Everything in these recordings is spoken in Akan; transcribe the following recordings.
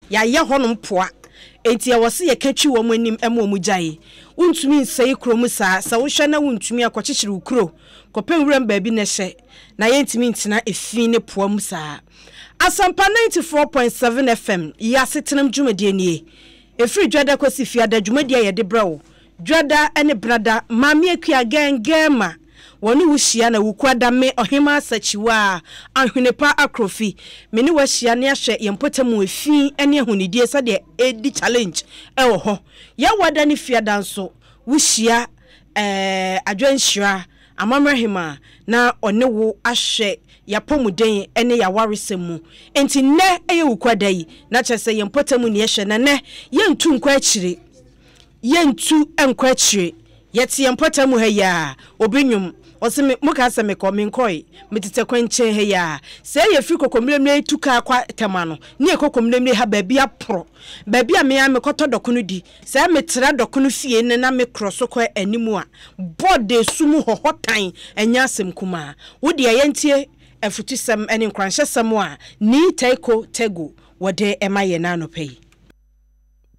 Yɛayɛ hɔnom poa, enti ɛwɔ sɛ yɛka twi wɔn anim ma wɔn gyae. Wontumi nsɛe kuro mu saa, sɛ wohwɛ na wontumi a kɔkyekyere wo kuro, kɔpɛ nwuram baabi na hyɛ, na yɛntumi ntena efi ne poa mu saa. Asampa 94.7 FM, yɛ asetenam dwumadie nie. Ɛfiri Dwada kɔsi Fiada dwumadie a yɛde brɛ wo Dwada ne Benada, Maame Akua Gɛngɛma, wɔne wo hyia na Wukuada me Ɔhemaa Sakyiwaa Ahwenepa Akrofi, me ne wo ahyia ne ahwɛ yɛn mpɔtam efi ne ahonidie sɛdeɛ ɛredi challenge wɔ hɔ. Yawada ne Fiada nso wo hyia eh, Adwa Nhyira Amammerɛ Hemaa na ɔne wo ahwɛ y'apɔmuden ne y'awaresɛm mu. Enti nnɛ yɛ Wukuada yi na kyerɛ sɛ yɛn mpɔtam ne yɛhwɛ na nnɛ yɛntu nkɔ akyire. Yɛntu nkɔ akyire. Yɛte yɛn mpɔtam ha yi ara. Obi nnwom. Ɔse me, mokaa sɛ mekɔ, menkɔe. Metete kwankyɛn ha yi ara. Sɛ yɛfiri Kokomlemle tu kaa kɔ Tema no, ne yɛkɔ Kokomlemle ha baabi aporɔ. Baabi a me ara mekɔtɔ dɔkono di. Sɛ metra dɔkono fie no na mekorɔ so kɔ anim a, bɔɔde sum hɔ, hɔ tan, ɛnyɛ asɛm kumaa. Wo deɛ yɛntie afutusɛm ne nkuranhyɛsɛm a Nii Teiko Tagoe wɔde ma yɛn anɔpa yi.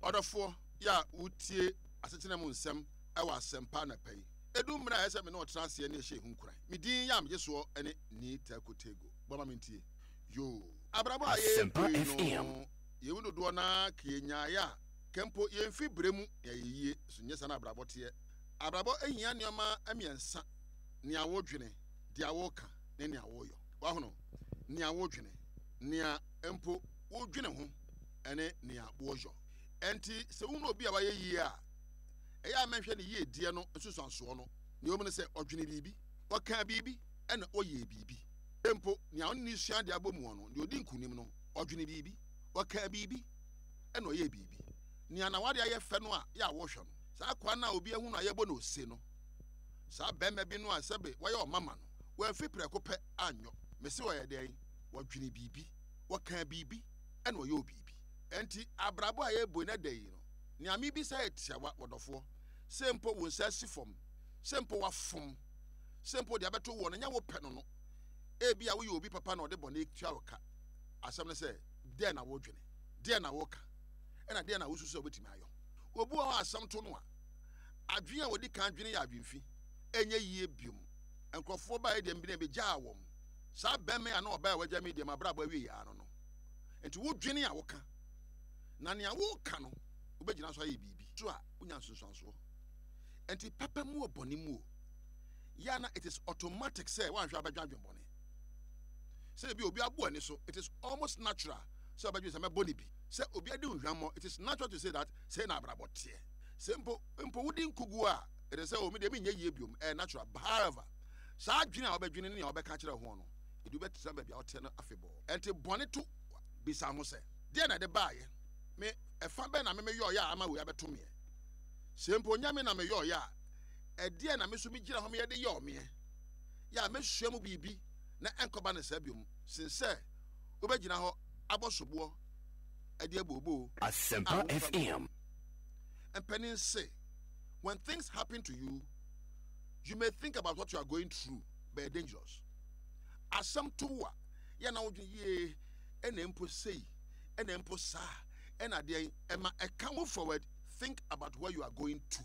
Ɔdɔfoɔ yɛ a wotie asetena mu nsɛm wɔ Asɛmpa anɔpa yi. Ɛdu mmerɛ a ɛsɛ sɛ me ne wo tena aseɛ ne yɛhyɛ yɛn ho nkuran. Me din yɛ a megye soɔ ne Nii Teiko Tagoe. Bɔ ma mentie. Yoo. Abrabɔ a yɛrebɔ yi no, yɛn mu dodoɔ no ara ka yɛnyaeɛ a, ka mpo yɛmfiri brɛ mu na yɛayɛ yie. So nyɛ saa na abrabɔ teɛ? Abrabɔ hia nneɛma mmiɛnsa, nea wodwene, deɛ woka, ne nea woyɔ. Wahono? Nea wodwene, nea mpo wodwene ho, ne nea woyɔ. Enti sɛ wohunu obi a wayɛ yie a, ɛyɛ a mɛnhwɛ ne yiedie no nsunsuansoɔ no. Nea ɛwɔ mu ne sɛ, ɔdwenee biribi, ɔkaa biribi, ɛna ɔyɛɛ biribi. Mpo nea ɔne no resua ade abɔ mu no, nea ɔdi nkonim no, ɔdwenee biribi, ɔkaa biribi, ɛna ɔyɛɛ biribi. Nea n'aware ayɛ fɛ no a yɛ a wohwɛ no, saa akoa no a obi ahu no a yɛbɔ no ose no, saa barima bi no a sɛbe wayɛ ɔmama no, wamfi prɛko pɛ anyɔ. Mese ɔyɛ dɛn? Ɔdwenee biribi, ɔkaa biribi, ɛna ɔyɛɛ biribi. Enti abrabɔ a yɛrebɔ yi nnɛ da yi no, nea mebisa yɛ tiawa, ɔdɔfoɔ, sɛ mpo wo nsa asi fam, sɛ mpo woafom, sɛ mpo deɛ abɛto woɔ no nyɛ wo pɛ no no, ebia woyɛ obi papa na ɔde bɔne tua wo ka. Asɛm ne sɛ, dɛn na wodwene? Deɛn na woka? Ɛna deɛn na wosusu sɛ wobɛtumi ayɔ? Obi wɔ hɔ a asɛm to no a, adwene a ɔdi kan dwene yɛ adwenfi. Ɛnyɛ yie biom. Nkurɔfoɔ baeɛ deɛ mebene begyaa wɔn. Saa bɛmma yi a na ɔbaeɛ a wagya me yi deɛ m'abrabɔ awieeɛ ara no no. Enti wodwene a woka, na nea woka no, wobɛgyina so ayɛ biribi. So a, wonya nsunsuansoɔ. Enti papa mu o, bɔne mu o, yɛ a na it is automatic sɛ woanhwɛ a wobɛdwen adwen bɔne. Sɛ ebi obi abo ani so, it is almost natural sɛ wobɛdwen sɛ mɛbɔ ne bi. Sɛ obi adi wo hwammɔ, it is natural to say that sei na abrabɔ teɛ. Sɛ mpo mpo wodi nkuguo a, it is sɛ oh me deɛ menyɛ yie biom, ɛyɛ natural. However, saa adwene a wobɛdwene ne nea wobɛka akyerɛ ho no, edu bɛtena baabi a wote no afebɔɔ. Enti bɔne to bisa ho sɛ, Deɛn na ɛde baeɛ? Me, ɛfa bɛn na me meyɔeɛ a ama wei abɛto meɛ? Sɛ mpo nyɛ me na meyɔeɛ a, ɛdeɛn na me nso megyina hɔ meyɛ de yɔɔ meɛ? Yɛ a mɛsua mu biribi na ɛnkɔba no saa biom, sen sɛ wobɛgyina hɔ abɔ soboɔ de abooboo a Asempa womfa nko. FM. Mpanin se, When things happen to you, you may think about what you are going through, but ɛyɛ dangerous. Asɛm to wo a, yɛ na wodwene yie, ɛna mpo sei, ɛna mpo saa, ɛna deɛn, ɛma ɛka move forward, think about where you are going to.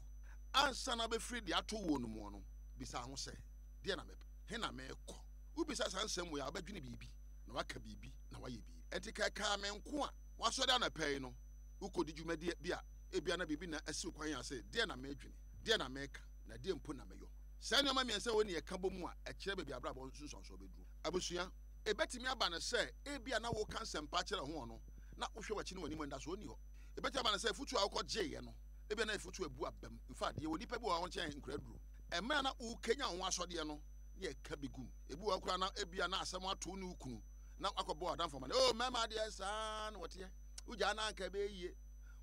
Ansa na wobɛfiri deɛ ato woɔ no mu no, bisa ho sɛ, deɛ na mepɛ, he na merekɔ? Wobisa saa nsɛm wei a, wobɛdwene biribi, na woaka biribi, na woayɛ biribi. Enti kɛkaa me nko a woasɔre anɔpa yi no, wokɔdi dwumadie bi a, ebia na biribi na asiw kwan a sɛ, deɛ na meredwene, deɛ na mereka, na deɛ mpo na mɛyɔ. Saa nneɛma mmiɛnsa wei na yɛka bɔ mu a, ɛkyerɛ baabi a abrabɔ nsunsuansoɔ bɛduru. Abusua, ebetumi aba no sɛ ebia na woreka nsɛmpa akyerɛ ho no, na wohwɛ w'akyi ne w'anim a, anidasoɔ nni hɔ. Ebetumi aba no sɛ afotu a wokɔgyeeɛ no, ebia na ɛyɛ afotu a ebu abam. In fact, yɛwɔ nnipa bi wɔ hɔ a wɔnkyɛn nkoraduro. Mmerɛ a na worekanyan wo ho asɔdeɛ no, na yɛka bi gu mu. Ebi wɔ hɔ koraa na ebia na asɛm ato wo ne wo kunu, na woakɔbɔ w'adamfo amanneɛ, Oh, mmarima adeɛ saa na wɔteɛ. Wogyaa no a anka ɛbɛyɛ yie.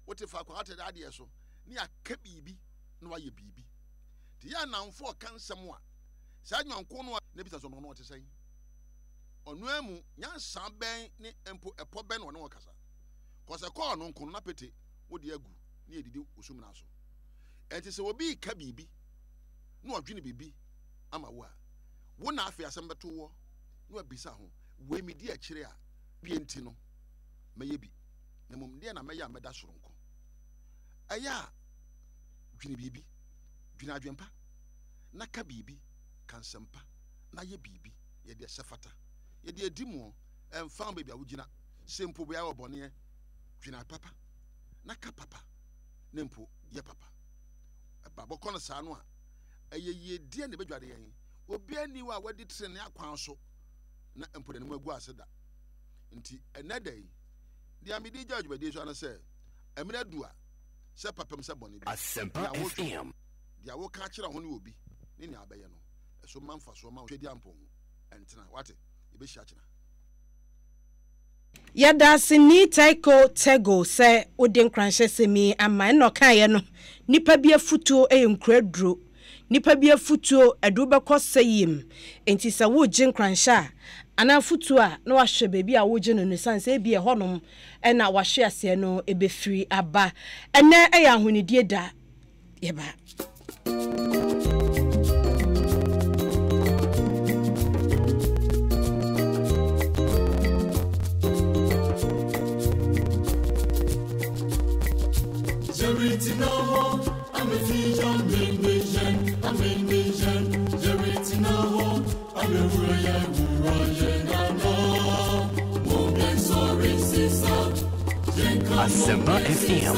Wote faako a woate adeɛ so, na yɛaka biribi na woayɛ biribi. Nti yɛ nnamfo a ɔka nsɛm a, saa nyɔnko no a na ebisa sɛ ɔno ɔte sɛn? Ɔno ara mu nyansa bɛn ne mpo ɛpɔ bɛn na ɔne wɔn kasa? Kɔsɛ kɔɔ no nko no na pete wode agu ne edidi wo sumina so. Ɛnti sɛ obi reka biribi na ɔdwene biribi ama wo a, wo na afei asɛm bɛto woɔ na wabisa ho, wei medi akyire a, bie nti no mɛyɛ bi. Na mmom deɛ na mɛyɛ a mɛda soronko. Ɛyɛ a dwene biribi, dwene adwempa, na ka biribi, ka nsɛmpa, na yɛ biribi, yɛ deɛ ɛsɛ fata, yɛ deɛ ɛdi muɔ, ɛmfa ho baabi a wogyina, sɛ mpo beaɛ wɔ bɔneɛ, dwene papa, na ka papa, na mpo yɛ papa. Ɛba bɔkɔ no saa no a, ɛyɛ yiedie na ɛbɛdware yɛn. Obiara nni hɔ a wadi trenee akwan so na mpo n'anim agu ase da. Nti ɛnɛ da yi, deɛ mede gya dwumadie so ano sɛ, mmerɛ adu a, sɛ papam sɛ bɔne bi, Asempa deɛ wodwen, FM. deɛ woka akyerɛ ho ne obi, ne nea abɛyɛ no, ɛso mma mfasoɔ ma wo Twedeampɔn ho ntena. Wate? Yɛbɛhyia kyena. Yɛda ase Nii Teiko Tego sɛ wode nkuranhyɛsɛm yi ama. Ɛna ɔkaeɛ no, nnipa bi afutuo yɛ nkuro aduro. Nnipa bi afutuo ɛde wo bɛkɔ sɛyie mu. Enti sɛ woregye nkuranhyɛ a, anaa afutuo a, na wahwɛ baabi a woregye no no, ɛsiane sɛ ebia ɛhɔnom na w'ahweaseɛ no bɛfiri aba. Ɛnnɛ yɛ ahonidie da. Yɛba. Asempa FM.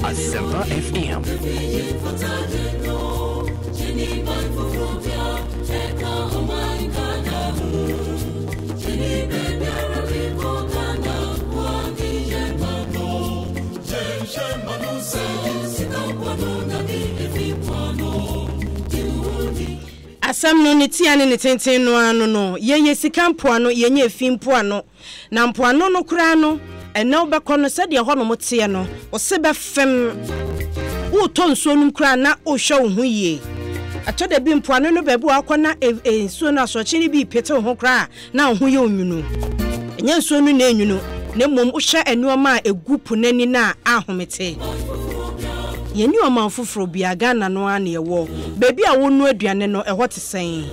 Asempa FM. Asempa FM. Asɛm no ne tia ne ne tenten no ara no no, yɛyɛ sika mpoano, yɛnyɛ efi mpoano. Na mpoano no koraa no, ɛnnɛ wobɛkɔ no, sɛdeɛ ɛhɔnom teɛ no, wo se bɛfem. Woretɔ nsuo nom koraa na wohwɛ wo ho yie. Ɛtɔ da bi mpoano no baabi wɔ akɔ na e, e, nsuo no asorɔkye no bi repete wo ho koraa a, na wo ho yɛ onwunu. Ɛnyɛ nsuo no na ɛnwunu, na mmom wohwɛ nneɛma a ɛgu po no ani no a, ahomete. Yɛnni ɔman foforɔ biara, Ghana no ara na yɛwɔ. Baabi a wonoa aduane no, ɛhɔ te sɛn?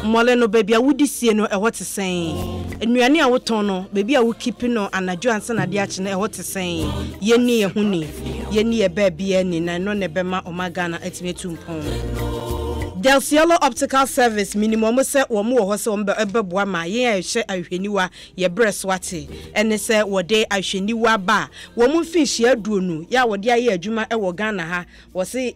Mmɔle no, baabi a wodi sie no, ɛhɔ te sɛn? Nnuane a wotɔn no, baabi a wo keep no anadwo ansa na ade akye no, ɛhɔ te sɛn? Yɛnni yɛn ho ni, yɛnni yɛn baabiara ni, na ɛno na ɛbɛma ɔman Ghana atumi atu mpɔn. Del Cielo Optical Service, menim wɔn sɛ wɔn wɔ hɔ sɛ wɔn bɛboa ma yɛn a yɛhyɛ ahwehwɛniwa yɛ berɛ so ate. Ɛne sɛ wɔde ahwehwɛniwa ba a, wɔn mfinhyia aduonu yɛ a wɔde ayɛ adwuma wɔ Ghana ha, wɔse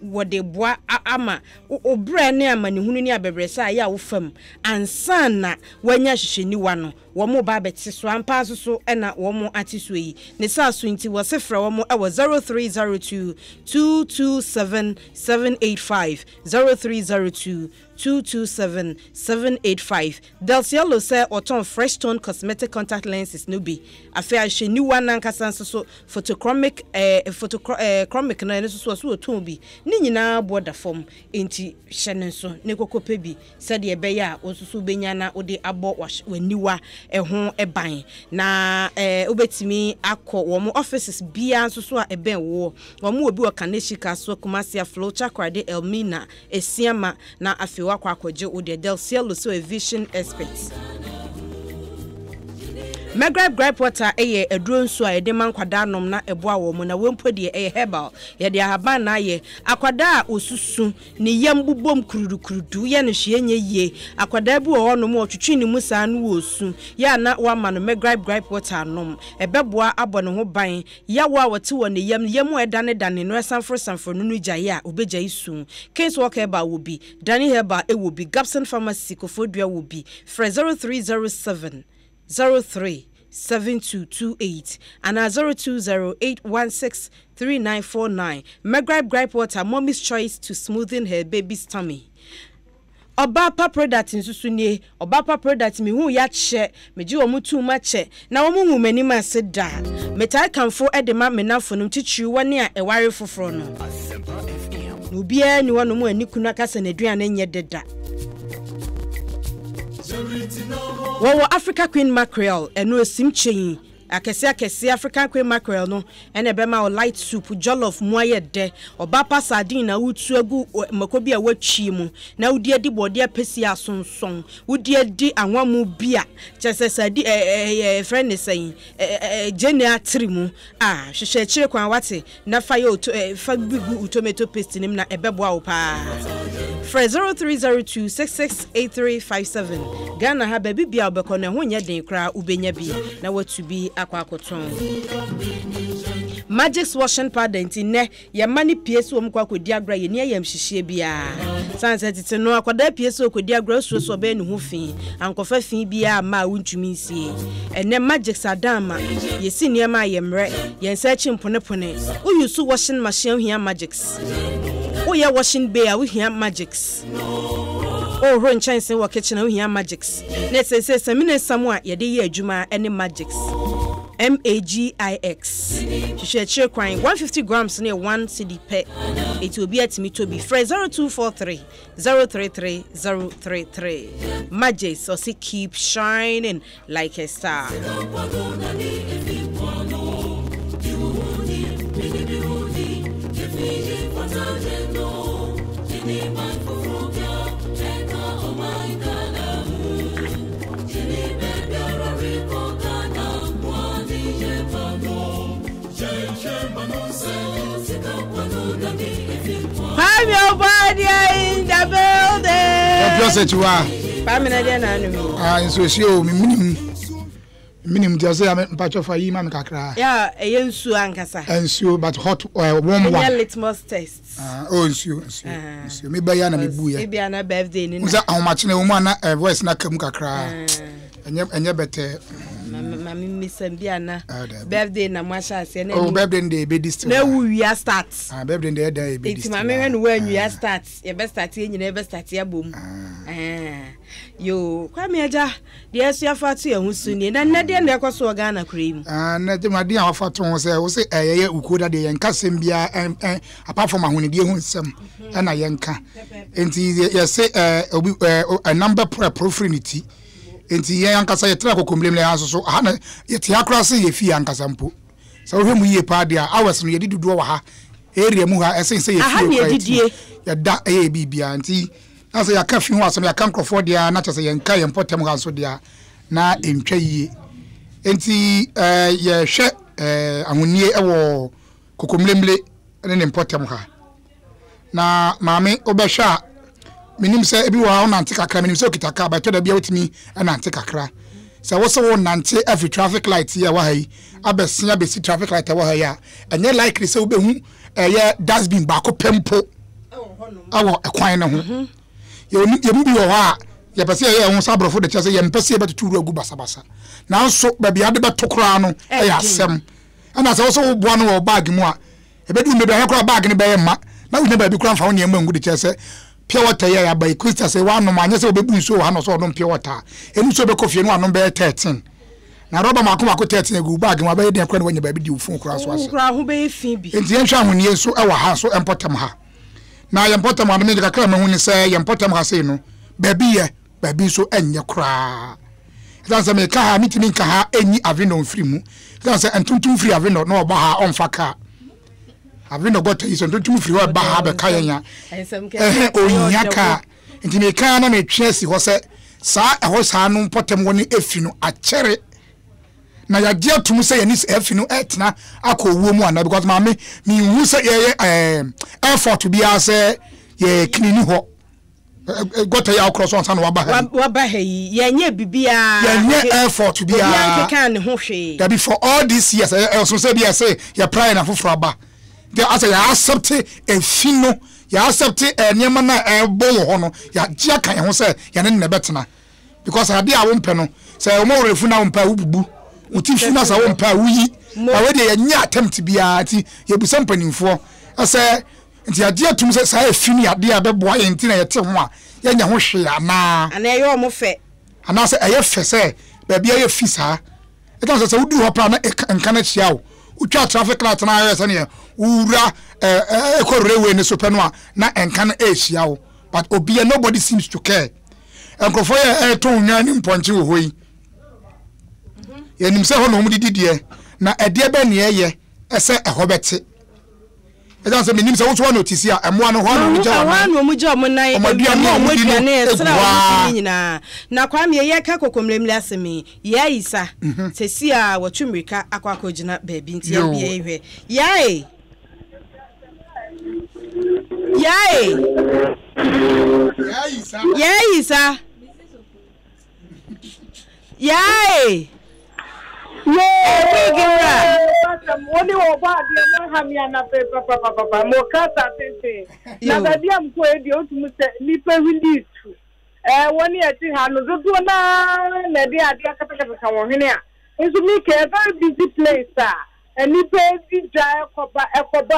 wɔde boa ama wo berɛ ne amanehunu ne abɛbrɛsɛ a ɛyɛ a wofa mu ansa na woanya ahwehwɛniwa no. Wɔn reba abɛte so ampa ara nso so na wɔn ate soɔ yi. Ne saa so nti wɔse frɛ wɔn wɔ 0302 227 785, 0302 227 785. Del Cielo sɛ wɔtɔn Fresh Stone Cosmetic Contact Lenses no bi. Afei ahwehwɛniwa no ankasa nso so photochromic eh, photochro eh, chromic no ɛno nso so wɔse wɔtɔn bi. Ne nyinaa boɔ da fam enti hyɛ no nso ne kɔkɔ pɛ bi. sɛdeɛ ɛbɛyɛ a wo nso so wobɛnya na wode abɔ w'aniwa ho ban. Na wobɛtumi akɔ wɔn offices biara nso so a ɛbɛn woɔ. Wɔn wɔ bi wɔ Kaneshie, Kasoa, Kumasi, Aflao, Takoradi, Elmina, Esiama, na afei woakɔ akɔgye wo deɛ. Del Cielo sɛ ɔyɛ vision expert. Mɛgripe Gripe Water yɛ aduro nsuo a yɛde ma nkwadaa nom na ɛboa wɔn, na wei mpo deɛ ɛyɛ herbal. Yɛde ahaban na ayɛ. Akwadaa a ɔsusu Ne yam bobom kurudukurudu, yɛ no hwee nyɛ yie. Akwadaa bi wɔ hɔnom a ɔtwetwe ne mu saa no wɔ su, yɛ a na woama no mɛgripe gripe water anom. Ɛbɛboa abɔ ne ho ban. Yaw a ɔte wɔ ne yam, ne yam a ɛdanedane no ɛsanforosanforo no no gyae a, ɔbɛgyae su. Kings Walk Herbal wɔ bi, Dani Herbal wɔ bi, Gabson Pharmacy, Koforidua wɔ bi. Frɛ 0307 03 7228 anaa 020 816 3949 Mɛgripe gripe water mommy's choice to smoothen her baby's tummy Ɔbaa pa product nso so nie Ɔbaa pa product mehuu yɛ akyɛ Megye wɔn tum akyɛ Na wɔn nguu m'anim ase da Metaa kamfo de ma me nnamfonom titiriw wɔne a ɛware foforɔ no Na obiara nni hɔnom a ne kunu aka sɛ n'aduane nyɛ dɛ da. Wɔwɔ Africa Queen Mackerel, ɛno esim kyein akɛse akɛse African Queen Mackerel no na ɛbɛma wo light soup, jollof mu ayɛ dɛ. Ɔba pa sardine na wotu agu mako bi a woatwi mu na wode adi borɔdeɛ apɛsi asonsɔn, wode adi anwamu bi a kyerɛ sɛ sadi ɛ ɛ yɛfrɛ ne sɛn ɛ ɛ gyeene atere mu a, hwehwɛ akyire kwan wate. Na fa yɛ oto eh, fa bi gu wo tomato paste no mu na ɛbɛboa wo paa. Frɛ 0302 668357. Ghana ha baabi biara wobɛkɔ no ɛho nyɛ den koraa wobɛnya bi na woatu bi akɔ akɔtɔn. Magic's washing powder nti nnɛ yɛn mma no pue sɛ wɔn kɔ akɔdi agorɔ a yɛnni ayamhyehyeɛ biara. Sane sɛ tete no akwadaa pue sɛ ɔkɔdi agorɔ a wosuro sɛ ɔbɛyɛ ne ho fi, ankɔfa fi biara amma a wontumi nsie. Ɛnnɛ Magic's adan ma yɛsi nneɛma a yɛmmrɛ. Yɛn nsa akyi mponepone. Wo use washing machine a wohia magics. Woyɛ washing bay a wohia magics. Wohohoro nkyɛnse wɔ kitchen a wohia magics. Na seesei samina sam a yɛde yɛ adwuma ne magics. M-A-G-I-X. Hwehwɛ akyire kwan. 150 grams no yɛ 1 cedi pɛ. Enti obiara tumi tɔ bi. Frɛ 0243 033 033. Magics, ɔse keep shining. Like a star. Kwame Obadia in the building. Champion Sechiwa. Kwame na deɛ na anum yi. Ah, nsuo si o, mi minim. Minim ti ɔsɛ ya mpatsɔ fa yi ma mi kakra. Ya ɛyɛ nsuo ankasa. Nsuo but hot uh, warm one. Ɛnyɛ litmus test. Ah, oh nsuo nsuo ah. nsuo mi bɛ ya na mi bu yɛ. Ebi ana birthday ni na. Nsa ahomakyene wɔn mu ana eh, voice na ka mu kakra. Ɛnyɛ ɛnyɛ bɛtɛ. Maame mmisa bi ana ah, birthday na mo ahyɛ aseɛ na. Oh birthday de ebe di still. Na ewu wia start. Ah birthday de ɛdan ebe di still. Eti maame hwɛ no wɔ anwia start yɛbɛ start yɛ nyinaa yɛbɛ start abom. Ah. Yoo Kwame agya deɛ ɛso afa ato yɛn ho so nie na nnɛ deɛ na ɛkɔ so wɔ Ghana kuro yi mu. Ah nnɛ de adeɛ a wafa to ho sɛ wo sɛ ɛyɛ ukuo da deɛ yɛnka sɛm biara ɛn ɛn apart from ahonidie ho nsɛm ɛna yɛnka nti yɛse ɛɛ obi ɛɛ ɛnam bɛporo ɛporo firi ne ti nti yɛn ankasa yɛtena kokombilem na yɛn nso so aha na yɛte ha koraa sɛ yɛfie ankasa mpo sɛ wohwɛ mu yie paa deɛ hours no yɛde dodoɔ wɔ ha area mu ha ɛsen sɛ yɛfie koraa yɛtumi yɛda ɛyɛ yɛ biribiara nti Na sɛ yɛaka fi ho asɛm, yɛaka nkurɔfoɔ deɛ a, na kyerɛ sɛ yɛnka yɛn mpɔtam ha nso deɛ a, na ɛntwa yie. Enti eh, yɛhwɛ eh, ahonie wɔ Kokomlemle ne ne mpɔtam ha. Na maame, wobɛhwɛ a, Menim sɛ ebi wɔ hɔ a wonante kakra, menim sɛ okita kaa, but ɛtɔ da bi a wotumi nante kakra. Sɛ wo sɛ wonante afiri traffic light yi a ɛwɔ ha yi abɛsen abɛsi traffic light a ɛwɔ ha yi a, ɛnyɛ likely sɛ wobɛhu ɛyɛ dustbin baako pɛ mpo ɛwɔ ɛkwan no ho. Mhm. Yɛn mu bi wɔ hɔ a yɛpɛ sɛ yɛyɛ ɛho sɛ aborɔfo de kyerɛ sɛ yɛmpɛ sɛ yɛbɛtoto wura gu basabasa. Nanso baabi ade bɛto koraa no ɛyɛ asɛm. Ɛna sɛ wo sɛ woboa no wɔ bag mu a, Ɛbɛduru mmerɛ bi a, ahwɛ koraa bag no bɛyɛ ma na wonya baabi koraa mfa wo nneɛma ngu de kyerɛ sɛ pure water yi a yɛaba yi, Krista sɛ woanom a, anyɛ sɛ wobɛbu nsuo wɔ ha na ɔsɛ ɔnom pure water a, ɛnu sɛ wobɛkɔ fie no wanom bɛyɛ 13. Na rɔba mako mako 13 agu wo bag mu a, bɛyɛ dɛn koraa na woanya baabi de wo phone koraa so ahyɛ. Koraa ho bɛyɛ fi bi. Enti yɛnhwɛ ahonie nso wɔ ha nso mpɔtam ha. Na yɛn mpɔtam ha no, me de kakra a mahu ne sɛ yɛn mpɔtam ha sei no, baabi yɛ, baabi nso nyɛ koraa. Ɛsiane sɛ meka ha a, mentumi nka ha nyi Avenor mfiri mu. Ɛsiane sɛ ntontom firi Avenor na ɔba ha a, ɔmfa kaa. Avenor gɔta yi, sɛ ntontom firi hɔ ɛba ha bɛka yɛn a, ɛhɛ ɔnhia kaa. Nti meka na metwe asi hɔ sɛ saa ɛhɔ saa no mpɔtam hɔ no efi no akyɛre. Na yɛagye atum sɛ yɛne saa fi no ɛtena akɔ owuo mu anaa because maame menhu sɛ yɛyɛ ɛɛ effort biara sɛ yɛ kinini hɔ. Gɔta yi a wokorɔ so ansa na waba ha yi. Waba ha yi, yɛnyɛ biribiara. Yɛnyɛ effort biara. Obiara nkeka ne ho hwee. Dabi for all these years, ɛso sɛ bi a ɛsɛ yɛpra yɛn afoforɔ aba. Nti asɛ yɛ accept efi no, yɛ accept nneɛma no a ɛbɔ wɔ hɔ no, yɛagye aka yɛn ho sɛ yɛne no na ɛbɛtena. Because adeɛ a wompɛ no, sɛ wɔn werɛ fu na wompɛ a wobubu, wo ti fu na sɛ wompɛ a woyi. Na wei deɛ yɛnyɛ attempt biara, nti yɛbusa mpanimfoɔ sɛ Nti yɛagye atum sɛ saa efi no yɛ adeɛ a ɛbɛboa yɛn nti na yɛte ho a yɛnyɛ ho hwee anaa? Anaa ɛyɛ wɔn fɛ? Anaasɛ ɛyɛ fɛ sɛ baabi ayɛ fi saa? Ɛsiane sɛ sɛ woduru hɔ pɛ a na nka no ahyia wo. Wotwa traffic light no ara sɛdeɛ wowura ɛkɔ railway no so pɛ no a na nka no ɛrehyia wo. But obia nobody seems to care. Nkurɔfoɔ yɛ ɛretɔn nnwan ne mpɔnkye wɔ hɔ yi. Yɛnim sɛ hɔ na wɔn didi deɛ na ɛdeɛ bɛn na yɛyɛ sɛ ɛhɔ bɛte. Ɛsiane sɛ menim sɛ wo nso woanotisi a, mmoa no, hɔ ara na wɔgya wɔn nan. Ɛhɔ ara na wɔgya wɔn nan, Wɔn aduane a wɔn wɔdi no aduane, gu ɛserɛ hɔ a wɔdi ara. no nyinaa. Na Kwame, yɛreka kokomlemle asɛm yi, Yaa Isa, seesei a watu mmirika akɔ akɔgyina baabi nti Yoo. yɛn hwɛ. Yaa e! Yaa e! Yaa Isa. Yaa Isa! Yaae! Wig wura. Wo ne ɔbɔ adeɛ mo aha me anafɛ papapapa mo kasa tenten na baabi a mekɔ yɛ deɛ wotumi sɛ nnipa hwindi tu ɛɛ wɔn ne ɛte ha no dodoɔ naa na ɛde adeɛ akatakataka wɔn hwene a nso mi kɛ very busy place a nnipa di dwa ɛkɔba ɛkɔba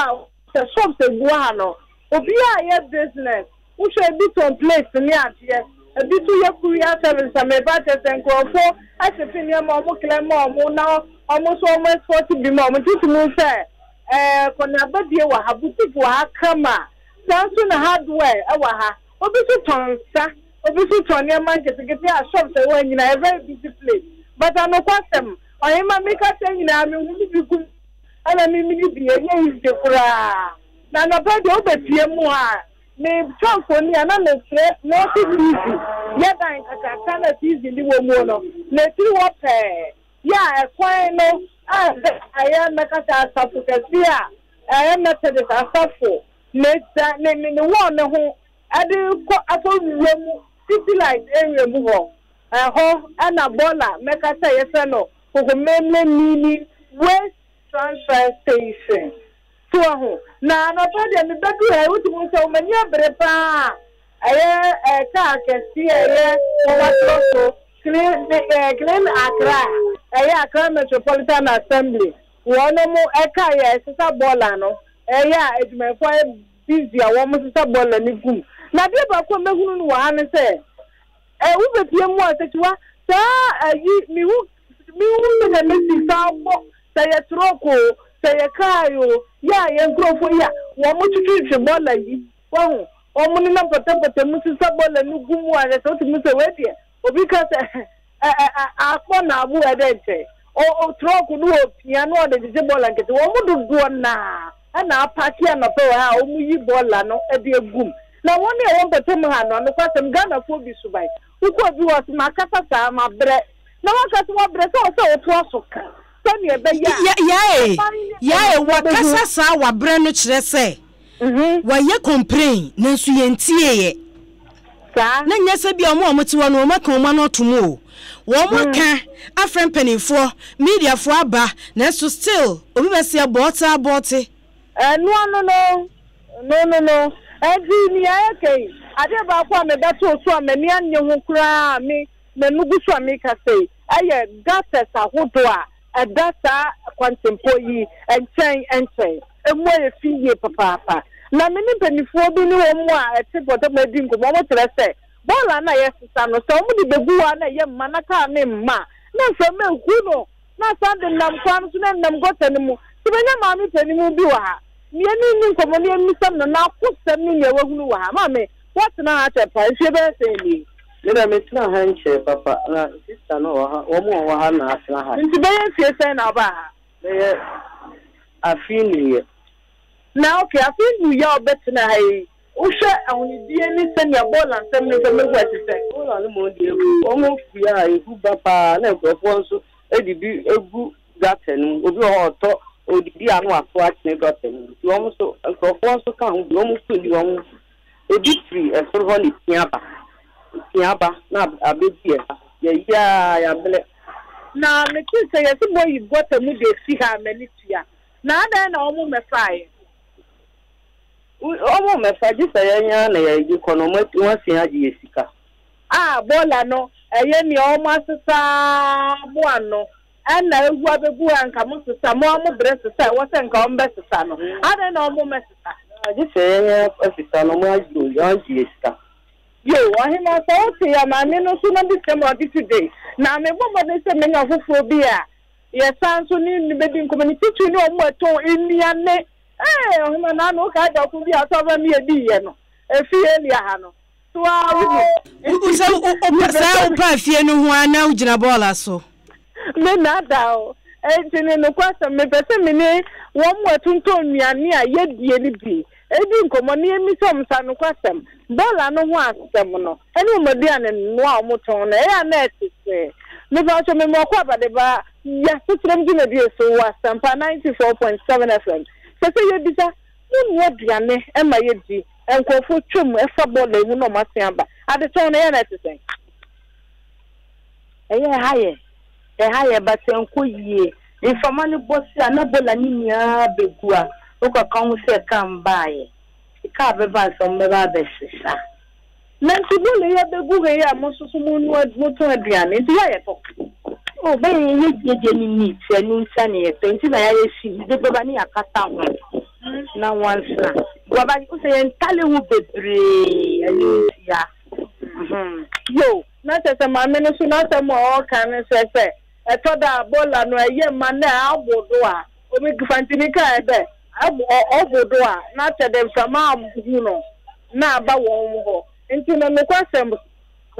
a sɛ shops egu ha no obiara yɛ business. Wohwɛ ebi tɔn plates ne adeɛ, ebi nso yɛ courier service a meba kyerɛ sɛ nkurɔfoɔ ahyepe nneɛma a wɔn clear ma wɔn na wɔn nso wɔn export bi ma wɔn nti wotumi hu sɛ ɛɛ kɔneaba die wɔ ha, boutique wɔ ha kama, saa nso na hardware wɔ ha, obi nso tɔn nsa, obi nso tɔn nneɛma nketenkete a shops a ɛwɔ ha nyinaa ɛyɛ very busy place but anokwasɛm ɔhema meka sɛ nyinaa mehu bi gu mu ɛna me mini bi ɛnyɛ easy koraa. Na anɔpa yi deɛ wobɛpue mu a, metwa mfoni a na mekyerɛ Norte TV yɛ dan kakraka na TV no wɔ muo no, n'akyiri hɔ pɛɛ yɛ a ɛkwan no a ɛda ɛyɛ mɛka sɛ asafo kɛseɛ a ɛyɛ Methodist asafo ne da ne ne ne wɔɔ ne ho ɛde kɔ akɔ wura mu City Light area mu hɔ ɛhɔ ɛna bɔɔla mɛka sɛ yɛfrɛ no Kokomlemle Mini Waste Transfer Station. So wahu? Na anɔpa deɛ mebɛduru ha yi, wotumi hu sɛ wɔn ani abere pa ara. Ɛyɛ ɛɛ kaa kɛseɛ a ɛyɛ wɔatwerɛ so Clean ɛɛ Clean Accra, ɛyɛ Accra Metropolitan Assembly. Wɔnom kaa yi a ɛsesa bɔɔla no, ɛyɛ a adwumayɛfoɔ ayɛ busy a wɔsesa bɔɔla no gu mu. Na adeɛ baako a mɛhunu no wɔ ha ne sɛ, Ɛ wobɛpie mu a sɛkyiwa saa ayi mehu mehu sɛdeɛ mesi saa bɔ sɛ yɛ trɔk o sɛ yɛ kaa o yɛ a yɛn nkurɔfoɔ yi a wɔn twetwetwe bɔɔla yi wahu wɔn nenam pɔtɛpɔtɛ mu sesa bɔɔla no gu mu a sɛ wotumi sɛ wei deɛ obi ka sɛ ɛ ɛ ɛ akpɔ na abo ɛdɛ nkyɛn o o trɔk no wɔ pia na ɔde gyegye bɔɔla nkete wɔn dodoɔ naa na apaake anɔpa wɔ ha a wɔyi bɔɔla no de agu mu. Na wɔn a ɛwɔ mpɔtam ha no, nokwasɛm, Ghanafoɔ bi suban. Wokɔ obi hɔ a, ɔse makasa saa, mabrɛ. Na woaka sɛ woabrɛ sɛ ɛwɔ sɛ wotoa so ka sɛdeɛ ɛbɛyɛ a Yae, aban ne yae, mpanimfoɔ bɛhu. wakasa saa wabrɛ no kyerɛ sɛ wayɛ complain nanso yɛntieeɛ. Saa. Na nyɛ sɛ bia wɔn a wɔte hɔ no wɔn aka wɔn ano ato mu o. Wɔn aka afrɛ mpanimfoɔ, mediafoɔ aba, nanso still obi bɛseɛ bɔɔte abɔɔte. Ɛno ano no, no no no. Ɛnti nea ɛka yi, adeɛ baako a mebɛtoo so a m'ani annye ho koraa a me m'ani gu so a mekasa yi, ɛyɛ gutters ahodoɔ a ɛda saa kwantempɔn yi nkyɛn nkyɛn. Emu ayɛ fi yie papaapa. Na me ne mpanimfoɔ bi ne wɔn a ɛte mpɔtam adi nkɔmmɔ, wɔkyerɛ sɛ bɔɔla no a yɛsesa no, sɛ wɔde bɛgu hɔ a na ɛyɛ mma na kaa no mma a, na mframa ahu no na asan de nam kwan no so na ɛnam gɔta no mu. Sɛ manya maame panin bi wɔ ha, me ne no nni nkɔmmɔ na yɛmmisa no n'akosɛm ne nea wahunu wɔ ha. Maame, woatena ha akyɛ paa, mfeɛ bɛyɛ sɛn nie? Me deɛ me tena ha nkyɛɛ papa na sister no wɔ ha wɔn a wɔwɔ ha na atena ha. Nti bɛyɛ mfie sɛn na wobaa ha? Bɛyɛ afe nnuyɛ. Na ok afe nnuyɛ a wobɛtena ha yi wohwɛ ahonidie ne sɛnea bɔɔla nsɛm no sɛ mɛhu ɛte sɛn? Bɔɔla no mmom deɛ ɛfu wɔn fui a ɛfu ba paa na nkurɔfoɔ nso de bi gu gutter no mu obi wɔ hɔ a ɔtɔ ɔdidi a na wato akyene gutter no mu nti wɔn nso nkurɔfoɔ nso ka ho bi wɔn nso nni wɔn Ebi firi soro hɔ na epia ba. Epia ba na abɛdi yɛn ha. Yɛyi ara yɛabrɛ. Na metee sɛ yɛse moayi gɔta mu de asi ha a m'ani tua. Na adɛn na wɔn mmɛfaeɛ? Wɔn mmɛfa, gye sɛ yɛn ara na yɛde kɔ no, wɔasia agye yɛn sika. A bɔɔla no ɛyɛ nea wɔn asesa mo ano ɛna awu abɛgu ha nka mo sesa mo ara mo brɛ sesa a ɛwɔ sɛ nka wɔn bɛsesa no adɛn na wɔn mmɛsesa. Gye sɛ yɛn ara sesa no wɔn agye wɔn agye yɛ sika. Yo, ɔhemaa sɛ wo te yɛ maame no so na bi sɛm ɔde to day na me bɔ mmɔden sɛ menya ɔfoforɔ bi a yɛ san nso ne no bɛdi nkɔmmɔ ne titiri ne wɔn a ɛtɔn nnuane ee ɔhemaa naano wo kae dɔko bi a ɔtɔ ma me yɛ di yɛ no ɛfi Elia ha no. Sɛ wopɛ wopɛ afie no ho a na wogyina bɔɔla so. Me nada o. Enti ne nokwasɛm, mepɛ sɛ me ne wɔn a wɔtontɔn nnuane a yedie no bi di nkɔmmɔ na yemmisa wɔn saa nokwasɛm, bɔɔla no ho asɛm no, ne wɔn aduane noa a wɔtɔn no, ɛyɛ a na ɛte sɛn? Mepakyɛw, mema ɔkɔ abadeba yɛ asetenam dwumadie so wɔ Asempa 94.7 FM. Sɛ sɛ yɛbisa, Monoa aduane ma yɛdi? Nkurɔfoɔ twam fa bɔɔla yi ho na wɔasen aba. Adetɔn no, ɛyɛ a na ɛte sɛn? Ɛyɛ ɛha yɛ, ɛha yɛ but ɛnkɔ yie. Mframa no bɔ se a na bɔɔla no nyinaa bɛgu a, wokɔka ho sɛ kaa mbaeɛ. Kaa bɛba ansa wɔbɛba abɛsesa. Nanso bɔɔla yi abɛgu ha yi a mo nso so monoa, motɔn aduane nti yɛ a yɛtɔ. Oh bɛyɛ yɛ yɛ deɛ ne neat ɛno nti a na yɛtɔ nti na yɛayɛ si de bɛba ne yɛakata ho na wansena waba wosɛ yɛn ntale ho bebree ɛno nti ya. Yo na kyerɛ sɛ maame no so n'asɛm a ɔreka no kyerɛ sɛ ɛtɔ da a bɔɔla no ɛyɛ ma na abo do a obi fantini kae dɛ ɔbo do a na kyerɛ dɛ mframa ahu no na aba wɔn hɔ nti no nokwasɛm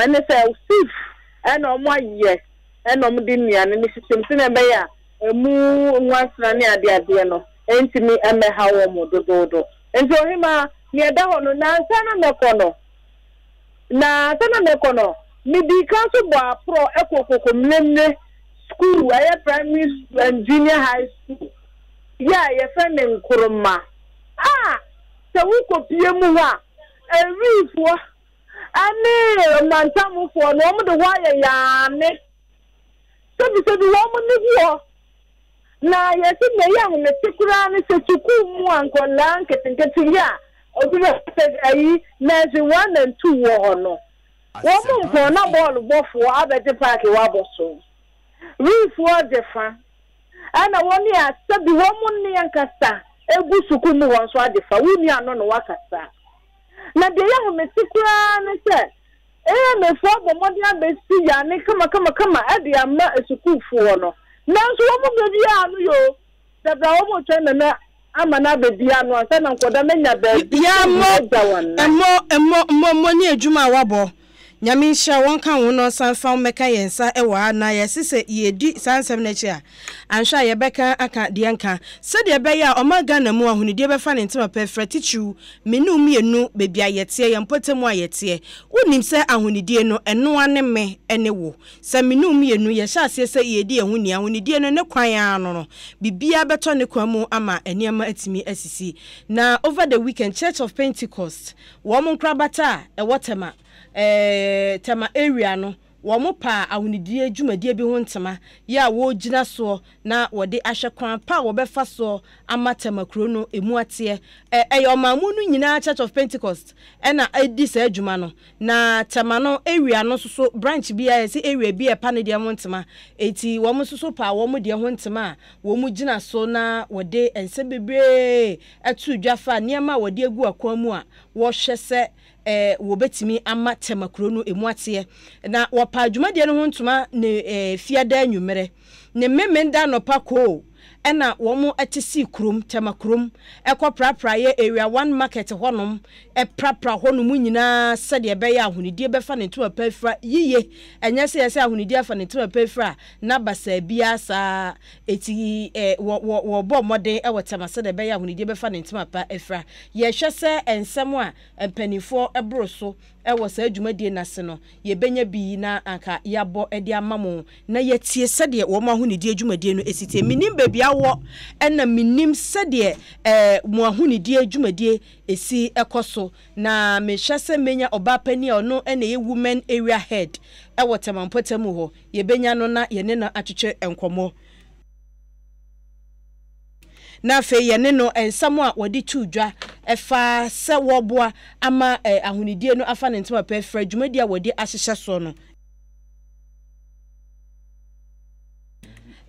ne sɛ sieve na wɔayɛ na wɔde nnuane no hyehyɛ mu sɛnea ɛbɛyɛ a emu nwansena ne adeadeɛ no ntumi mmɛha wɔn dodoodo. Nti ɔhemaa, nea ɛda hɔ no, na ansa na mɛkɔ no, na ansa na mɛkɔ no, medii kan nso bɔɔ aporɔ kɔɔ Kokomlemle School, ɛyɛ primary and junior high school, yɛ a yɛfrɛ no Nkrumah, a sɛ wokɔpue mu hɔ a, Awifoɔ ne ɔmantamfoɔ no, wɔde hɔ ayɛ yaane. Sɛbisɛbi wɔn ne gu hɔ. Na yɛse nea ɛyɛ ahomete koraa ne sɛ sukuu mu a nkwadaa nketenkete yi a obi bɛka sɛ ayi nursery one and two wɔ hɔ no, wɔn mpɔn na bɔɔlo bɔfoɔ abɛgye paake hɔ abɔ so. Wiifoɔ gye fa. Ɛna wɔn a sɛbi wɔn nne ankasa gu sukuu mu hɔ nso agye fa. Wo nua no na wakasa. Na deɛ ɛyɛ ahomete koraa ne sɛ, AMAfoɔ abɔ mmɔden abɛsi yane kamakamakama de ama asukuufoɔ no, nanso wɔn mu baabiara ano yɛ o, dabra wɔn retwɛn Nana ama no abɛdi ano ansa na nkwadaa no anya baabi agya wɔn nan. Mmɔ, mmɔ, mmɔ, mmɔ ne adwuma a wabɔ. Nyame nhyira wo ɔnka wo ho na ɔnsan mfa wo mmɛka yɛn nsa wɔ ha na yɛse sɛ yɛdi saa nsɛm no akyi a anhwɛ a yɛbɛka aka deɛ nka sɛdeɛ ɛbɛyɛ a ɔman Ghana mu ahonidie bɛfa ne ntoma pɛ frɛ titiriw me ne wo mmienu baabi a yɛteɛ yɛn mpɔtam a yɛteɛ wonim sɛ ahonidie no ɛnoa ne me ne wo sɛ me ne wo mmienu yɛhyɛ aseɛ sɛ yɛredi yɛn ho ni ahonidie no ne kwan ara no no biribiara bɛtɔ ne kwan mu ama nneɛma atumi asisi na over the weekend Church of Pentecost wɔn nkorabata a ɛwɔ Tema. eh, Tema area no, wɔpaa ahonidie dwumadie bi ho ntoma yɛ a wɔregyina soɔ na wɔde ahwɛ kwan pa a wɔbɛfa soɔ ama Tema kuro no ɛmu ateɛ. Ɛ, ɛyɛ ɔman mu no nyinaa Church of Pentecost na ɛdi saa adwuma no. Na Tema no area no nso so branch biara yɛse area bi a ɛpa ne deɛ ho ntoma. Enti wɔn nso so paa wɔn deɛ ho ntoma a wɔgyina so na wɔde nsɛm bebree to dwa fa nneɛma a wɔde agu akwan mu a wɔhwɛ sɛ wɔbɛtumi ama Tema kuro no ɛmu ateɛ. Na wɔpaa dwumadie no ho ntoma ne Fiada anwummerɛ ne Memenda anɔpa koo ɛna wɔn te sii kurom, Tema kurom, kɔ prapraeɛ Area One Market hɔnom, prapra hɔnom nyinaa sɛdeɛ ɛbɛyɛ a ahonidie bɛfa ne ntoma pa afira yiye. Ɛnyɛ sɛ yɛsɛ ahonidie afa ne ntoma pa afira a, na basaa biara saa. Eti wɔ, wɔ, wɔbɔ mmɔden wɔ Tema sɛdeɛ ɛbɛyɛ a ahonidie bɛfa ne ntoma pa afira. Yɛhwɛ sɛ nsɛm a mpanimfoɔ boro so wɔ saa dwumadie no ase no, yɛbɛnya bi na anka yɛabɔ de ama mo na yɛatie sɛdeɛ wɔn ahonidie dwumadie no si teɛ. Mennim baabi a wowɔ, ɛna mennim sɛdeɛ eh, mo ahonidie dwumadie si kɔ so. Na mehwɛ sɛ mɛnya ɔbaa panin a ɔno na ɛyɛ Women Area Head wɔ Tema mpɔtam hɔ. Yɛbɛnya no na yɛne no atwetwe nkɔmmɔ. Na afei yɛne no nsɛm a wɔde too dwa fa sɛ wɔreboa ama ahonidie no afa ne ntoma pɛ afira dwumadie a wɔde ahyehyɛ soɔ no.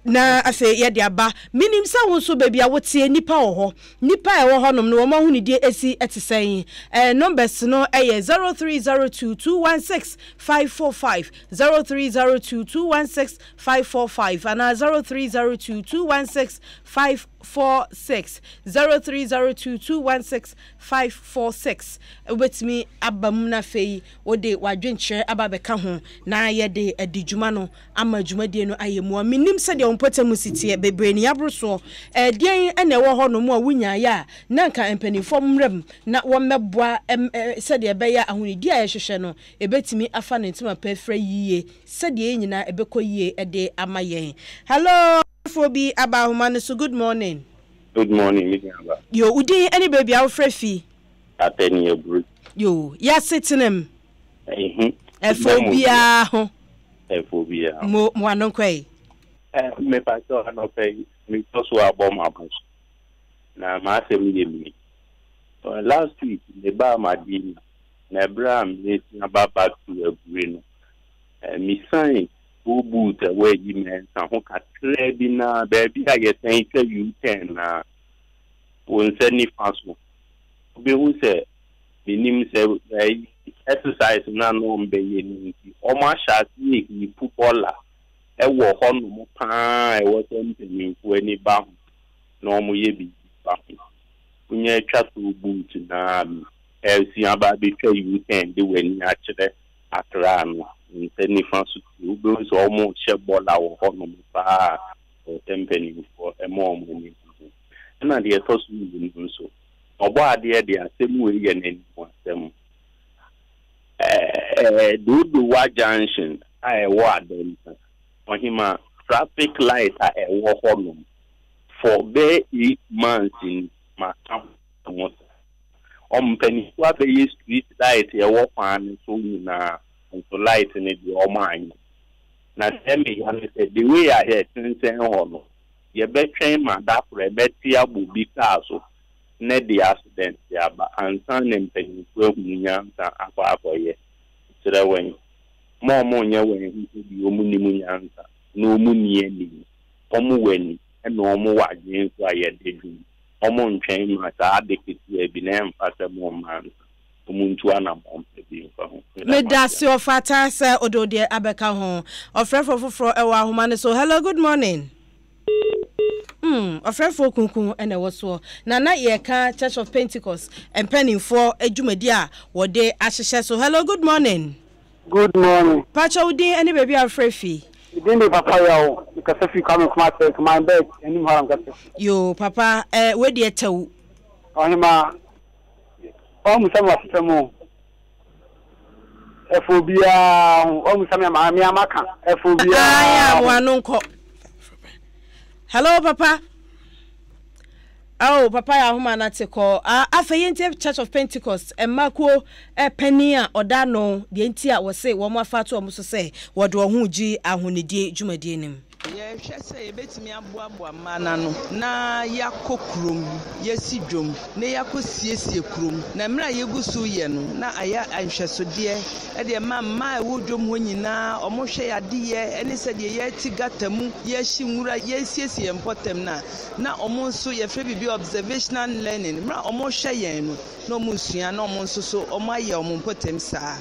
Na afei yɛde aba. Menim sɛ wo nso baabi a woteɛ nnipa wɔ hɔ. Nnipa a ɛwɔ hɔnom no wɔn ahonidie si te sɛn? Eh, numbers no yɛ 0302 216 545, 0302 216 545 anaa 0302 216 546, 0302 216 546. Wobɛtumi aba mu na afei wode w'adwenkyerɛ aba abɛka ho na yɛde adi dwuma no ama dwumadie no ayɛ mua. Mennim sɛdeɛ wo mpɔtam si teɛ, bebree ne yɛaboro soɔ. Ɛdeɛn na ɛwɔ hɔ nom a wonyaeɛ a na anka mpanimfoɔ mmra mu na wɔmmɛboa sɛdeɛ ɛbɛyɛ a ahonidie a yɛhwehwɛ no ɛbɛtumi afa ne ntoma pa afira yie sɛdeɛ yɛn nyinaa ɛbɛkɔ yie de ama yɛn. Hello foɔ bi aba ahoma no so, good morning. Good morning, me nua ba. Yo, wo din ne baabi a wofrɛ fi? Atani Aburu. Yo, y'asetenam. Ehu. Ɛfa obiara ho. Ɛfa obiara ho. Mo, mo ano nkɔ yi. Eh, mepa kyɛw anɔpa yi, metɔ so abɔ m'abo so. Na m'asɛm yɛ mi. Last week, mebaa Madina, na ɛberɛ a meresan ba back to Aburi no, eh, mesian toll booth a ɛwɔ ayi mɛnsa ho kakraa bi na baabi a yɛsan twa U-turn na wo nsa nifa so. Wobɛhu sɛ menim sɛ ɛyi exercise no a na wɔbɛyɛ no nti, wɔahyɛ aseɛ reheapu bɔla wɔ hɔnom pa ara a ɛwɔ sɛ mpanimfoɔ ani ba ho na wɔyɛ biribi fa ho. Wonya atwa toll booth no ara a, ɛresua aba abɛtwa U-turn de w'ani akyerɛ Accra no, wo nsa nifa so ti, wobɛhu sɛ wɔrehyɛ bɔla wɔ hɔnom pa ara a ɛwɔ sɛ mpanimfoɔ ma wɔn ani ba ho. Ɛna deɛ ɛtɔ so mmienu nso, Ɔbɔadeɛ de asɛm wei yɛ n'anim asɛm. Ɛɛ Dodowa junction a ɛwɔ Adenta, Ɔhema, traffic light a ɛwɔ hɔ nom for bɛyɛ eight months ni, maka ho saa. Wɔn mpaninfoɔ abɛyɛ street light a ɛwɔ kwan no so nyinaa, nso light no deɛ wɔn anyɛ. Na deɛ ɛmeya ne sɛ, the way a yɛsensɛn hɔ no, yɛbɛtwɛn ma da koro ɛbɛte abɔ bi kaa so na ɛde accident aba ansa na mpanyimfo ahunu nyansa akɔ akɔyɛ. Mesrɛ wɛn, ma wɔn nyɛ wɛn ho sɛ deɛ wɔn nim nyansa na wɔn nni ani. Wɔn wɔ ani na wɔn wɔ adwene nso a yɛde dwen. Wɔn ntwɛn ma saa ade ketewa bi na ɛmfa sɛ mo mma ansa. Wɔn ntu anamɔn pa bi mfa ho. Meda mo ase. Medase ɔfata sɛ wode wo deɛ abɛka ho. Ɔfrɛfoɔ foforɔ wɔ ahoma no so. Hello, good morning. Mm, ɔfrɛfoɔ kunkun na ɛwɔ soɔ. Na na yɛka Church of Pentecost mpanimfoɔ dwumadi a wɔde ahyehyɛ so. Hello, good morning. Good morning. Pakyɛ wo din ne baabi a wofrɛ fi? Me din de Papa Yaw, me kasa firi Kwame Nkrumah Circle, my bed anim hɔ ara me kasa firi. Yoo papa eh, wei deɛ tɛw. Ɔhemaa, wammisa me w'asesɛm o. Ɛfa obiara ho. Wammisa me ama me ama ka. Ɛfa obiara ho. Ayi a ano nkɔ. Hello papa. Ao papa yɛ ahoma no ate kɔ. Ah, afei yɛntie Church of Pentecost mma kuo panin a ɔda ano deɛ nti a wɔse wɔn afa ato wɔn so sɛ wɔde wɔn ho regye ahonidie dwumadie no mu. Yɛrehwɛ sɛ yɛbɛtumi aboaboa mmaa no ano na yɛakɔ kurom, yɛasi dwom na yɛakɔsiesie kurom. Na mmerɛ a yɛgu so reyɛ no, na ayɛ nhwɛsodeɛ de ama mmaa a ɛwɔ dwom hɔ nyinaa, wɔhwɛ yɛn adeyɛ ne sɛdeɛ yɛte gata mu, yɛrehye nwura, yɛresiesie yɛn mpɔtam no a, na wɔn nso yɛfrɛ biribi observational learning, mmerɛ a wɔrehwɛ yɛn no, na wɔresua na wɔn nso so wɔayɛ wɔn mpɔtam saa.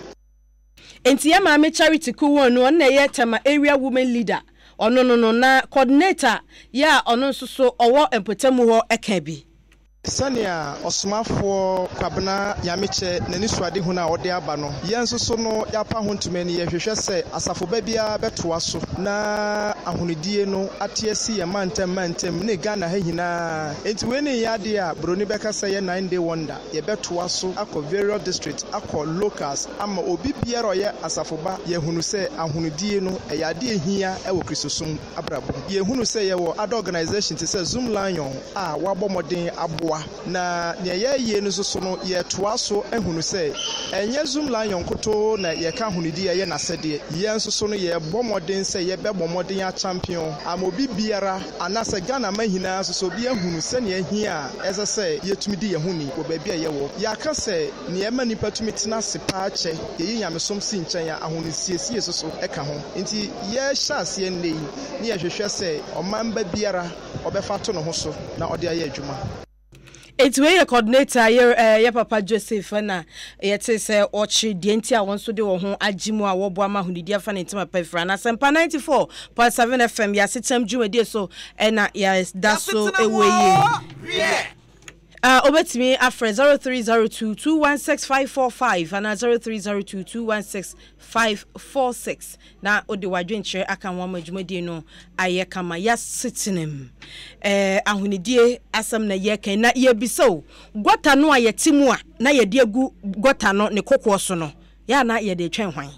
Enti yɛn maame Charity Kuwonu, ɔno na ɛyɛ Tema Area Women Leader, ɔno no no, na coordinator yɛ a ɔno nso so ɔwɔ mpɔtamu hɔ ka bi. Sɛnea Ɔsomafoɔ Kwabena Nyamekyɛ n'anisoadehunu a ɔde aba no, yɛn nso so no yɛapa ho ntoma ni, yɛhwehwɛ sɛ asafo ba biara bɛtoa so na ahonidie no ate asi yɛn mantam mantam ne Ghana ha nyinaa. Enti wei ne nyɛ adeɛ a buroni bɛka sɛ ɛyɛ nine day wonder, yɛbɛtoa so akɔ various districts, akɔ locals ama obi biara a ɔyɛ asafo ba yɛahunu sɛ ahonidie no ɛyɛ adeɛ a ɛhia wɔ Kristosom abrabɔ mu. Yɛhunu sɛ yɛwɔ other organization te sɛ Zoom Lion a wɔabɔ mmɔden aboa, na nea yɛreyɛ no nso so no, yɛretoa so ahunu sɛ ɛnyɛ Zoom Lion nkotoo na yɛka ahonidi a ɛyɛ n'asɛdeɛ. Yɛn nso so no, yɛrebɔ mmɔden sɛ yɛbɛbɔ mmɔden akyampion ama obi biara anaasɛ Ghana man nyinaa nso so obi ahunu sɛnea ahia a ɛsɛ sɛ yɛtumi di yɛn ho ni wɔ baabi a yɛwɔ. Yɛaka sɛ nea ɛma nnipa tumi tena ase paa kyɛ, yɛyi nyamesom si nkyɛn a, ahonisiesie nso so ka ho. Enti yɛrehyɛ aseɛ nnɛ yi ne yɛhwehwɛ sɛ ɔman ba biara ɔbɛfa ato ne ho so na ɔde ayɛ adwuma. Enti wei yɛ coordinator yɛ eh, yɛ papa Joseph na yɛte sɛ ɔkyere deɛ nti a wɔn nso de wɔn ho agye mu a wɔboa ma ahonidi afa ne ntoma pa afira. Na Asɛmpa 94.7 FM yɛ asetenam dwumadie so ɛna yɛda so ɛwɔ yie. Wobɛtumi afrɛ 0302 216 545 anaa 0302 216 546 na wode w'adwenkyerɛ aka ho ama dwumadie no ayɛ kama. Yɛasetenam eh, ahonidie asɛm na yɛka na yɛbisa o, gɔta no a yɛte mu a na yɛde agu gɔta no ne kokoɔ so no, yɛ a na yɛde retwɛn hwan?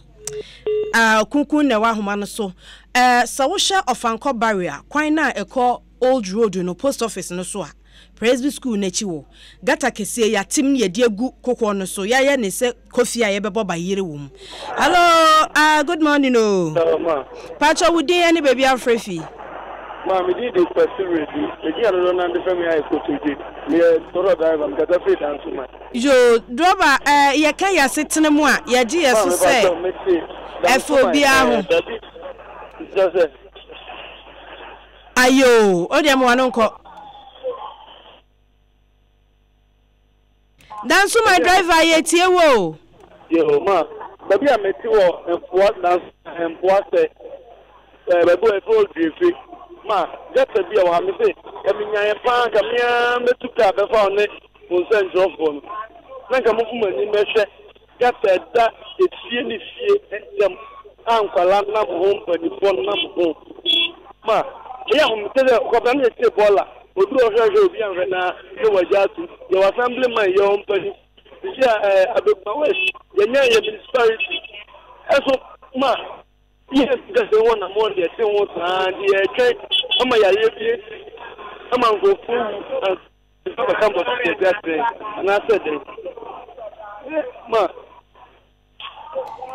Ah, kunkun na ɛwɔ ahoma no so. Eh, sɛ wohwɛ Ɔfankɔ Barrier kwan no a ɛkɔ Old Road no, post office no so a, Presby School no akyi wɔ gutter kɛseɛ yi atem ne yɛde agu kokoɔ no so yɛayɛ ne sɛ kofi a yɛbɛbɔ bayere wɔ mu. Hello, ah, good morning o. Hello, ma. Pakyɛ wo din ne baabi afrɛ fi? Ma, me din de Kwasi Redu. Edin a dodoɔ no ara de frɛ me ayɛ Kotodwe. Meyɛ trɔtrɔ driver, mekasa firi Dansoman. Yoo, drɔba, eh, yɛka yɛn asetena mu a, yɛgye yɛn so sɛ ɛfa obiara ho. Baabi, kyerɛ sɛ. Ayoo, o deɛ mo ano nkɔ. Danso my driver yɛ tie wo o. Yoo ma, baabi a mete wɔ mpoa danso mpoa sɛ ɛɛ baabi wɔ ɛfɛ odwiefe ma gata bi a wɔ ha me se ka me nyaeɛ paa nka me ara mɛtu kaa bɛfa wo ne mo nsɛnkyerɛfoɔ no na nka mo fo mo ani mɛhwɛ Gutter da efie ne fie ntam a nkwadaa nam ho, mpanimfoɔ nam ho ma ɛyɛ ahomete sɛ kwabena no yɛtie bɔɔla obi wɔ hwɛhwɛ obi anhwɛ na ne wagya ato yɛwɔ assembly man yɛwɔ mpanimfoɔ sisi a ɛɛ Abeguma West yɛnya yɛ municipality ɛso ma yɛ nkasa ho na mo deɛ te ho saa deɛ yɛtwɛn ama yareɛ bi esi ama nkurɔfoɔ wu. Nnipa bɛka bɔ sɛ yɛde akyerɛ anaasɛ dɛn? Ma.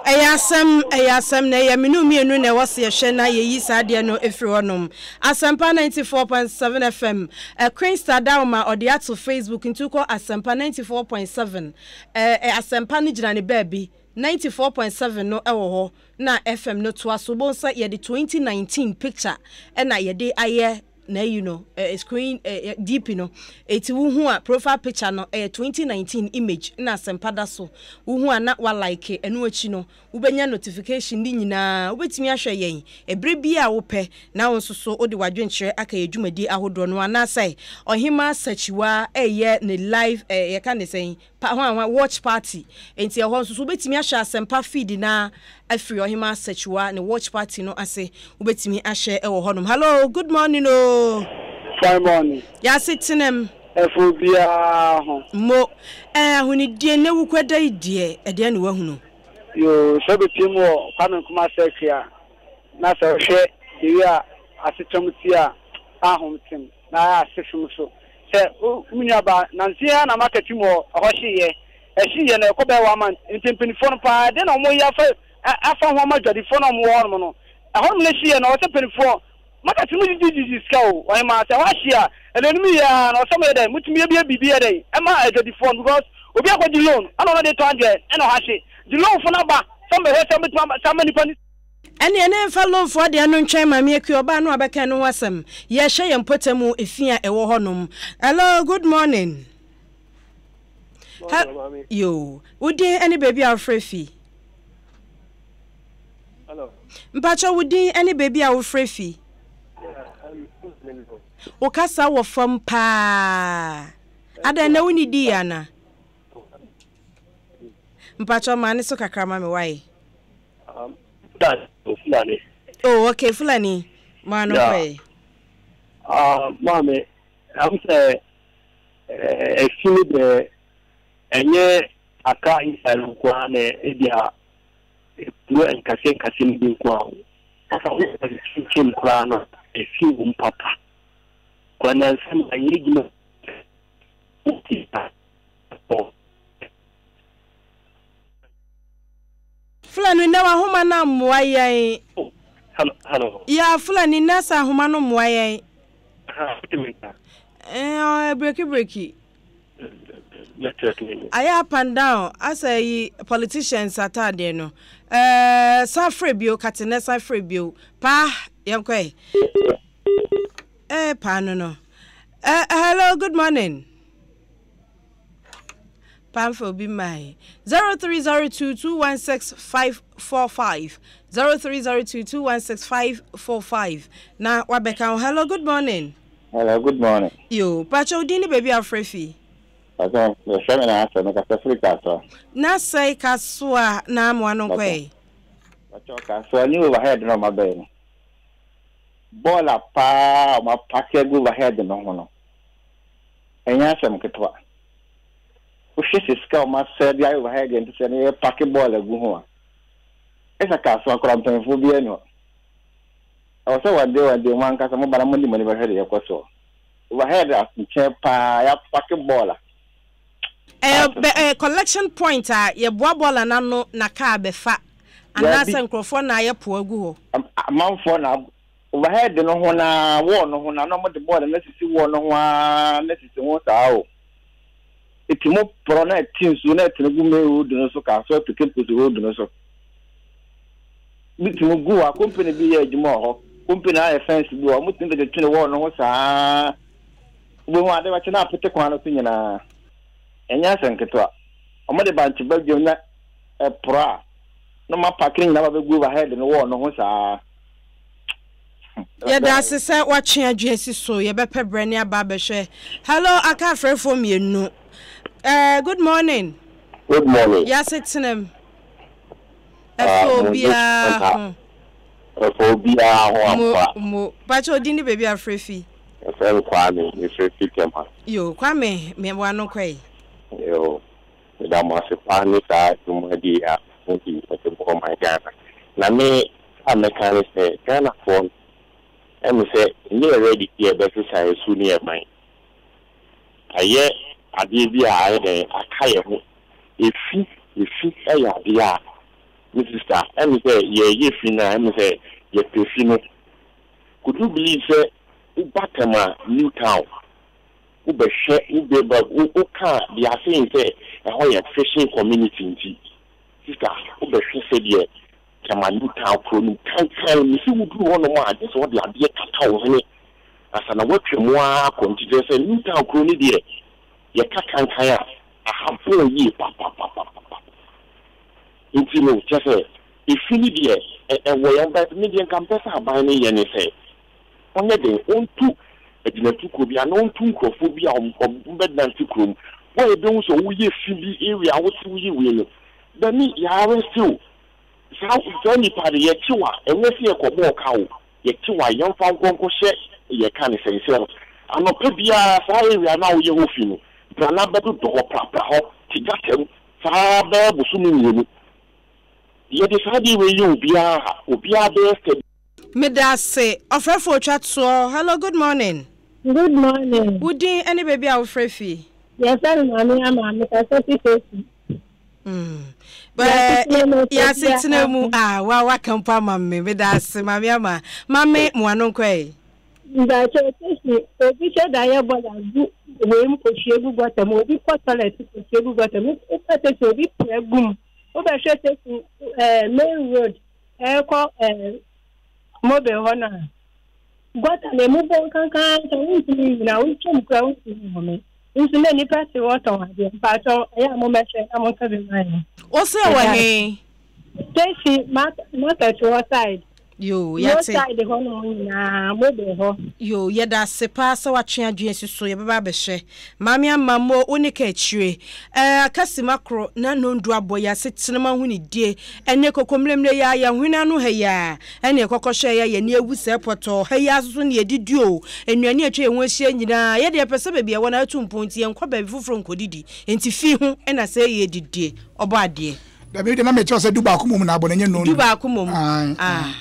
Ɛyɛ asɛm, ɛyɛ asɛm, na ɛyɛ mene mmienu na ɛwɔ se yɛhwɛ na yɛyi saa adeɛ no firi hɔ nom. Asɛmpa 94.7 FM, Queen Star Daoma ɔde ato Facebook nti wokɔ Asɛmpa 94.7, eh, Asɛmpa no gyina ne baabi, 94.7 no wɔ hɔ na FM no toa so. Wobɛhu sɛ yɛde 2019 picture na yɛde ayɛ n'ayi no eh, screen eh, DP no eti wohu a profile picture no ɛyɛ 2019 image na asɛmpa da so wohu a na wa like ɛno akyi no wobɛnya notification ne nyinaa wobɛtumi ahwɛ yɛn ɛberɛ bi a wopɛ na wo nso so wode w'adwenkyerɛ aka yɛ dwumadie ahodoɔ no anaasɛ ɔhemaa sakyiwa ɛyɛ ne live eh, yɛka ne sɛn Pa hwan hwan watch party enti ɛhɔ nso so wobɛtumi ahwɛ asɛmpa feed no ara afiri Ɔhemaa Sakyiwa ne watch party no ase wobɛtumi ahwɛ ɛwɔ hɔnom hello good morning oo. Fine morning. Yɛase tenam. Ɛfa obiara ho. Mo eh ahonidie nnɛ wukwada yi deɛ ɛdeɛn na wahunu? Yoo sɛ wobɛpie mu wɔ Kwame Nkrumah Circle a na sɛ wohwɛ the way a asetram te a ahom tem na ayɛ asefem so. Sɛ wo me nua baa, nansa yi ara na market mu hɔ, ɛhɔ hyeeɛ. Ɛhyeeɛ no, ɛkɔ bɛyɛ one month. Nti mpanimfoɔ no paa, ɛdeɛn na wɔyɛ afa afa ho ama adwadifoɔ no a wɔwɔ hɔnom no? Ɛhɔnom no hyeeɛ no, ɛwɔ sɛ mpanimfoɔ, market no mogyegye sika o, ɔhemaa, sɛ ɛhɔ ahye a, ɛna anim yie ara no, ɛwɔ sɛ moyɛ dɛn? Motumi yɛ biribi yɛ dɛn ɛma adwadifoɔ no because obi akɔgye loan ɛna ɔno de tɔn adeɛ ɛna ɛhɔ ahye. Nti loanfoɔ no aba sɛ wɔbɛhwɛ sɛ wɔbɛtumi ama nnipa no. Ɛneɛ na yɛmfa loanfoɔ deɛ no ntwɛn Maame Akua ɔbaa no abɛka ɛno ho asɛm. Yɛrehwɛ yɛn mpɔtamu efi a ɛwɔ hɔ nom. Hello, good morning. Morning, Yo, wo din ne baabi a wofrɛ fi? Hello. Mpakyɛ wo din ne baabi a wofrɛ fi? Wo kasa wɔ fam paa. Adɛn na wonni dii ana? Mpakyɛ maa ne so kakra ma me wae. Fulani, Fulani. Oh, okay, Fulani. Maa no kɔe. Ah, maame, am sɛ ɛfi no deɛ ɛnyɛ Accra inside nko ara na ebi a ekuro nkɛse nkɛse no bi nko ara o. Sɛ woyɛ kyinkyim koraa no efi wɔ mu papa. Kɔ nansa na yɛ adwuma wote a. Fulani nnɛ w'ahoma no ammoa yɛn. Hello, hello. Yeah, Fulani nnɛ sɛ ahoma no mmoa yɛn. Ha, wote me nka? Eh, breki breki. Network ni ni. Ayɛ up and down asɛ yi politicians ataadeɛ no. Eh, san frɛ bio, kate nnɛ san frɛ bio. Paa, yɛnkɔ ɛ. Eh, paa no no. Eh, hello, good morning. Pamfa obi mmae. 0302 216 545 0302 216 545 na wabɛka ho. Hello, good morning. Hello, good morning. Yo, pakyɛ wo din ne baabi a wofrɛ fi? Pakyɛ, yɛfrɛ me Naasɛ, mekasa firi Kasoa. Naasɛ Kasoa na amoa no nkɔ ɛ? Pakyɛ, Kasoa new overhead na ɔma bɛyɛ no. Bɔɔla paa a ɔma pake agu overhead no ho no. Ɛnyɛ asɛm ketewa. Wohwɛ sɛ sika a wɔasɛe de ayɛ overhead nte sɛ na yɛrepake bɔɔl agu ho a, ɛsɛ kasoa koraa mpanyimfoɔ biara nni hɔ. Ɛwɔ sɛ wɔde wɔde mo ankasa moba na mode mo ani bɛhwɛ deɛ ɛrekɔ soɔ. Overhead nkyɛn paa yɛapake bɔɔl a. Ɛyɛ bɛ ɛyɛ collection point a yɛboa bɔɔla no ano na kaa bɛfa anaasɛ nkurɔfoɔ na ayɛ po agu hɔ. Amanfoɔ na Overhead no ho no ara, wall no ho no ara, na wɔde board no asisi wall no ho ara na asisi ho saa o. Eti mo porɔ na ɛte nsuo na ɛtene gu main road no so Kasoa to Cape Coast road no so. Bi tumi gu hɔ a, company bi yɛ adwuma wɔ hɔ. Company ayɛ fence bi wɔ hɔ, wɔtumi bɛtwetwene wall no ho saa. Wobɛhu ade bɛkye na apete kwan no so nyinaa. Ɛnyɛ asɛm ketewa. Wɔde bankye ba dwam na ɛporɔ a, na wɔapake ne nyinaa ba bɛgu overhead no wall no ho saa. Yɛda ase sɛ woatwe adwene asi so. Yɛbɛpɛ berɛ ne aba abɛhwɛ. Hello, aka afrɛfoɔ mmienu. Uh, good morning. Good morning. Yɛasetenam. Ɛfɛ ah, obiara ho. Ɛfɛ obiara ho ampa. Mo, mo. Pakyɛ odi ne baabi afrɛ fi. Ɛfɛ Kwame, mefrɛ fi Tema. Yo, Kwame, me wa no kɔe. Yo. Meda mo ase paa ne saa dwumadie yi a mo di de boa ɔman Ghana. Na me a mɛka ne sɛ Ghanafoɔ no ɛme sɛ nyɛ ready sɛ yɛbɛsesa yɛ su ne yɛ ban. Ayɛ adeɛ bi a ayɛ dɛn aka yɛ ho. Efi efi yɛ adeɛ a me sister ɛme sɛ yɛyɛ fi no a ɛme sɛ yɛpɛ fi no. Could you believe sɛ woba Tema new town Wo bɛ hwɛ wo bɛ ba wo wo ka they are saying sɛ ɛhɔ yɛ fishing community nti sister wo bɛ hwɛ sɛdeɛ Tema new town kuro no mu kankan me se wo duru hɔ nom a gye sɛ wɔde adeɛ kata wo hwene ansa na woatwa mu ara akɔ nti kyerɛ sɛ new town kuro no deɛ yɛka kankan a aha bɔn yie papapapapa nti no kyerɛ sɛ efi no deɛ ɛwɔ yɛn but me deɛ nka mpɛ sɛ aban no yɛ ne sɛ Ɔnyɛ den, ɔntu agyinatukuo bi anaa ɔntu nkurɔfoɔ bi a wɔbɛnante kurom. Wo a yɛbɛhu sɛ woyɛ fi bi area a wote woyɛ wei no, bɛne yɛ arrest wo. Saa saa nipa no yɛkye wo a, ɛnyɛ sɛ yɛkɔbɔ wo ka o, yɛkye wo a yɛmfa wo nkɔ nkɔhyɛ yɛka no sɛn sɛ anɔpa biara saa area no a woyɛ hɔ fi no, bra na bɛdodɔ hɔ, prapra hɔ, te gutter mu saa bɛyɛ bosome mmienu. Yɛde saa adeɛ wei yɛ obiara a, obiara bɛyɛ steady. Medase. Ɔfrɛfoɔ twa toɔ. Hello, good morning. Good morning. Wo din ne baabi a wofrɛ fi? Yɛfrɛ me Maame Ama, mekasa fi Kofi. Yɛasetena mu a wa waka mpo ama me meda ase Maame Ama. Mame mo ano nkɔ ɛ. Mpakyɛ sisi obi hyɛ da yɛ bɔla gu wei mu kɔhwie gu gɔta mu obi kɔ toilet kɔhwie gu gɔta mu wokɔ sisi obi pira gu mu wobɛhwɛ sisi ɛɛ main road ɛkɔ ɛɛ mobile hɔ no a Gutter no, emu bɔn kankaanka, wontumi nnyina, wotwa mu koraa wontumi nhome. Nso na nnipa te hɔ tɔn adeɛ. Mpakyɛw, ɛyɛ a mommɛhwɛ na monka bi ma yɛn. Wo se wɔ he? Teshie market hɔ side. Yoo, yɛate. Road side hɔ nom nyinaa, mobile hɔ. Yoo, yɛda ase paa sɛ woatwe adwene asi so, yɛbɛba abɛhwɛ. Maame Ama mo, wo ne ka akyire. Ɛɛ, aka sima koro na nondu abɔ yɛn asetenam ahonidie. Ɛnne koko mmerɛmmerɛ yi ara, yɛn hwene ano ha yi ara, ɛnna yɛkɔkɔ hwɛeɛ a yɛn ani awu sɛɛ pɔtɔɔ. Ha yi ara nso so na yɛdidi o. Nnuane a atwa yɛn ho ahyia nyinaa, yɛn deɛ yɛpɛ sɛ baabi a yɛwɔ no atu mpɔn nti yɛnkɔ baabi foforɔ nkɔdidi. Enti fi ho na sɛ yɛdidie. Ɔbɔ adeɛ. Dabi, deɛ na mekyerɛ sɛ dubaako mmom na abɔ no, ɛnyɛ nnɔndu. Dubaako mmom. Ah.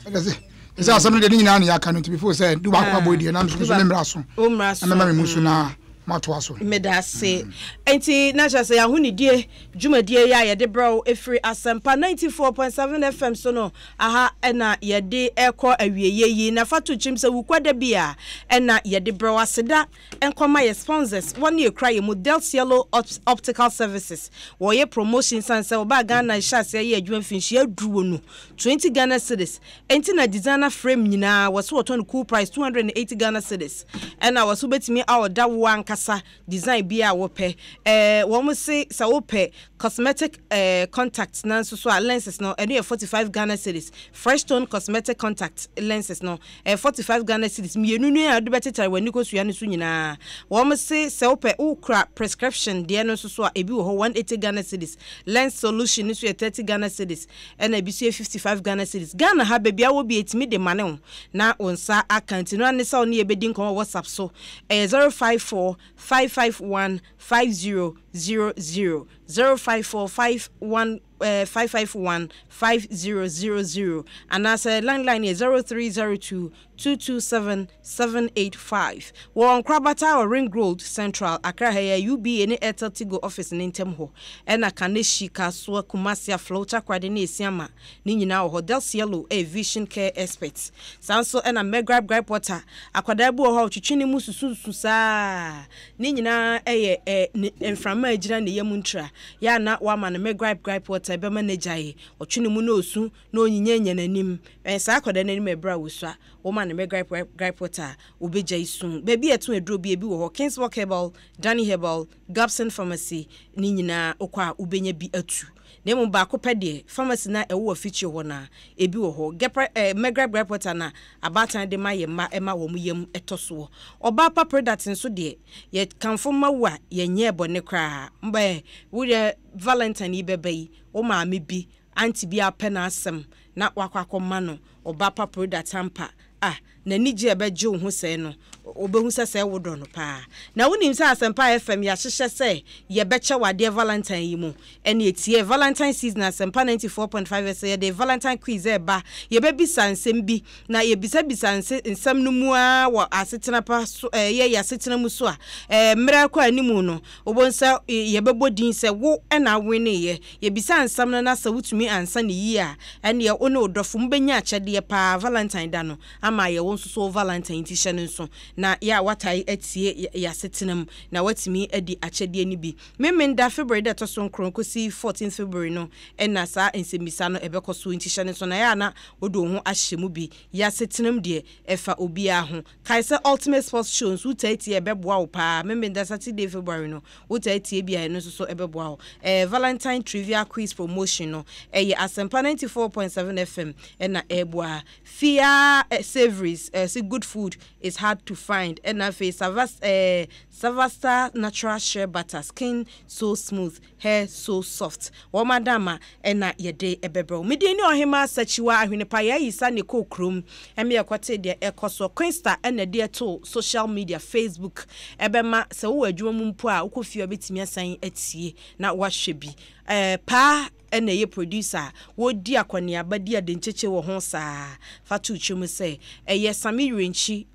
Ɛsɛ asɛm no deɛ ne nyinaa na yɛaka no nti before sɛ dubaako abɔ deɛ na nso me mmra so. Wo mmra so. Na mɛma me mu so na matoa so. Meda ase. Enti na kyerɛ sɛ yɛahonidie dwumadie yi a yɛde brɛ wo ɛfiri Asɛmpa 94.7 FM so no, aha na yɛde rekɔ awieɛ yi. Na fa to tirim sɛ Wukwada bi a ɛna yɛde brɛ wo. Aseda nkɔma yɛ sponsors, wɔn ne ɛkura yɛn mu, Del Cielo Optical Services. Wɔyɛ promotion sane sɛ wɔbaa Ghana hyɛ aseɛ yɛ adwuma mfinhyia aduonu, 20 Ghana cedis. Enti na designer frame nyinaa wɔse wɔtɔn no cool price 280 Ghana cedis. Ɛna wɔse wobɛtumi a ɔda wo ankasa design biara a wopɛ. Ɛɛ wɔn se sɛ wopɛ cosmetic ɛɛ contact na nso so a lenses no ɛno yɛ 45 Ghana cedis. Fresh tone cosmetic contact lenses no ɛyɛ 45 Ghana cedis. Mmienu no a wode bɛtetare w'ani kosua no so nyinaa. Wɔn se sɛ wopɛ wokura prescription deɛ no nso so a ebi wɔ hɔ 180 Ghana cedis. Lens solution no nso yɛ 30 Ghana cedis. Ɛna ebi nso yɛ 55 Ghana cedis. Ghana ha baabi a wɔ bi etumi de mane wo na wo nsa aka nti no ara ne sɛ wo ne yɛ bɛdi nkɔmmɔ wɔ WhatsApp so. Ɛyɛ 054 551 5000, 054 51 551 5000 anaasɛ landline yɛ 0302 227 785. Wɔ Nkorabata wɔ Ring Road Central, Accra ha yi a UBA ne Airtel Tigo office no ntam hɔ. Ɛna Kaneshie, Kasoa, Kumasi, Aflao, Takoradi ne Asiama ne nyinaa wɔ hɔ. Del Cielo yɛ vision care expert. Saa nso na Mɛgrab Gripe Water, akwadaa bi wɔ hɔ a ɔtwetwe ne mu sususu saa. Ne nyinaa yɛ ɛ ne mframa a egyina ne yam ntira. Yɛ a na wama no Mɛgrab Gripe Water ɛbɛma no agyae. Ɔtwe ne mu na ɔsu na ɔnyinyanya n'anim. Ɛ saa akwadaa no anim ɛberɛ a ɔsua. Woma no Mɛgrab Gripe Water a, ɔbɛgyae su. Baabi a ɛtɔn aduro bi ebi wɔ hɔ, Kingswalk Herbal, Danny Herbal, Gabson Pharmacy, ne nyinaa wokɔ a wobɛnya bi atu. Na mmom baako pɛ deɛ, pharmacy no a ɛwɔ w'afikyire hɔ no ara, ebi wɔ hɔ. Gɛpra eh, Mɛgra Grɛpɔta na abaatan de ma yɛn mma ma wɔn yam tɔ soɔ. Ɔbaa pa Predat nso deɛ, yɛkamfo ma wo a, yɛnyɛɛ bɔne koraa. Mbɛ, wo deɛ Valentine yi bɛba yi, wo maame bi, auntie bi apɛ n'asɛm na wakɔ akɔma no ɔba pa Predat ampa a, n'anigye a ɛbɛgye wo ho sɛɛ no, obehu sɛ sɛɛ wodɔ no paa. Na wunim sɛ Asɛmpa FM yɛahyehyɛ sɛ yɛbɛkyɛ wo adeɛ Valentine yi mu? Ɛnneɛ tie, Valentine season Asɛmpa 94.5 sɛ yɛde Valentine quiz reba. Yɛbɛbisa nsɛm bi, na yɛbisabisa nse nsɛm no mu ara wɔ asetena pa so, ɛyɛ yɛn asetena mu so a, ɛɛ mmerɛ rekɔ anim no, wobɛhu sɛ yɛbɛbɔ din sɛ wo na aweneeɛ. Yɛbisa nsɛm no na sɛ wotumi ansa no yie a, ɛnneɛ wo ne wo dɔfo mobɛnya akyɛdeɛ paa Valentine da no ama ayɛ wo nso so wo Valentine nti hyɛ no nso na yɛ a woatae atie yɛn asetena mu na woatumi adi akyɛdeɛ no bi. Memenda, February da ɛtɔ so nkron kɔsi 14 February no na saa nsɛmmisa no ɛbɛkɔ so nti hyɛ no nso na yɛ a na wode wo ho ahyɛ mu bi. Yɛn asetena mu deɛ ɛfa obiara ho. Kae sɛ Ultimate Sports Show nso wotaa tie a ɛbɛboa wo paa. Memenda, Saturday, February no Wotaa tie bi a, ɛno nso so ɛbɛboa wo. Ɛɛ Valentine Trivia Quiz Promotion no, ɛyɛ Asɛmpa 94.7 FM na ɛreboa. Fia Savories, ɛse good food is hard to find. Ɛna afei Savas ɛɛ Savasta Natural Shea Butter, skin so smooth, hair so soft. Wɔn adama na yɛde bɛbrɛ wo. Me din ne Ɔhemaa Sakyiwa Ahwenepa Yɛayisa ne kɔɔ kurom ɛme yɛkɔtee deɛ ɛkɔ soɔ. Queensta na ɛde ɛtoo social media, Facebook. Ɛbɛma sɛ wowɔ adwuma mu mpo a wokɔ fie a wobɛtumi asan atie na woahwɛ bi. Ɛɛ Paa na ɛyɛ producer a wɔredi akɔneaba di adenkyekye wɔ ho saa. Fa to wo tirim sɛ ɛyɛ Sammy Yirenkyi.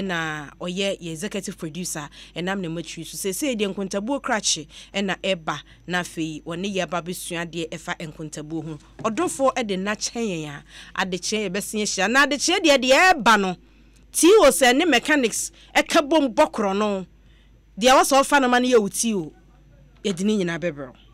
na ɔyɛ yɛn executive producer ɛnam ne mmatiri so. Seesei deɛ nkontabuo krakye na ɛreba na afei wɔne yɛn aba abɛsua adeɛ ɛfa nkontabuo ho. Ɔdomfoɔ de nna kyɛn yɛn a, adekyeɛ yɛbɛsen ahyia. Na adekyeɛ deɛ deɛ ɛreba no, TOs ne mechanics ka bom bɔ korɔno. Deɛ ɛwɔ sɛ ɔfa no ma no yɛ wo TO, yɛde ne nyinaa bɛbrɛ wo.